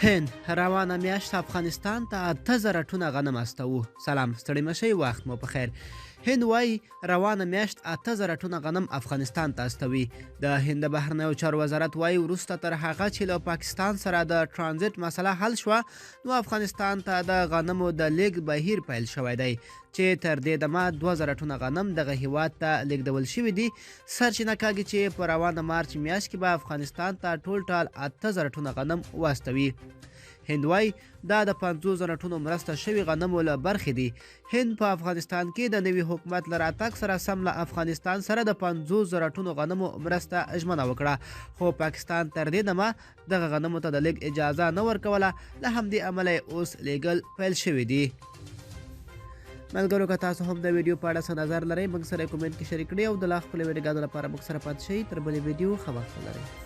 هند روانه میاشت افغانستان ته 8000 ټنه غنم استوو. سلام، ستړي مشئ، وخت مو پخیر. هند وایي روانه میاشت 8000 ټنه غنم افغانستان ته استوي. د هند د بهرنیو چارو وزارت وایي وروسته تر هغه چې له پاکستان سره د ترانزیت مسله حل شوه، نو افغانستان ته د غنمو د لیږد بهیر پیل شوی دی، چې تر دې دمه 2000 ټنه غنم دغه هیواد ته لیږدول شوي دي. سرچینه کاږي چې په روانه مارچ میاشت کې به افغانستان ته ټول ټال 8000 ټنه غنم واستوي. هند وایي دا د 50,000 ټنو مرسته شوي غنمو له برخې دي. هند په افغانستان کې د نوي حکومت له راتګ سره سم له افغانستان سره د 50,000 ټنو غنمو مرسته ژمنه وکړه، خو پاکستان تر دې دمه دغه غنمو ته د لیږد اجازه نه ورکوله. له همدې امله یې اوس لیږل پیل شوي دي. ملګرو، که تاسو هم د ویډیو په اړه څه نظر لرئ، موږ سره کومنټ کې شریک کړئ او د لا ښکلو ویډیوګانو لپاره موږ سره پاتې شئ. تر بلې ویډیو ښه وخت ولرئ.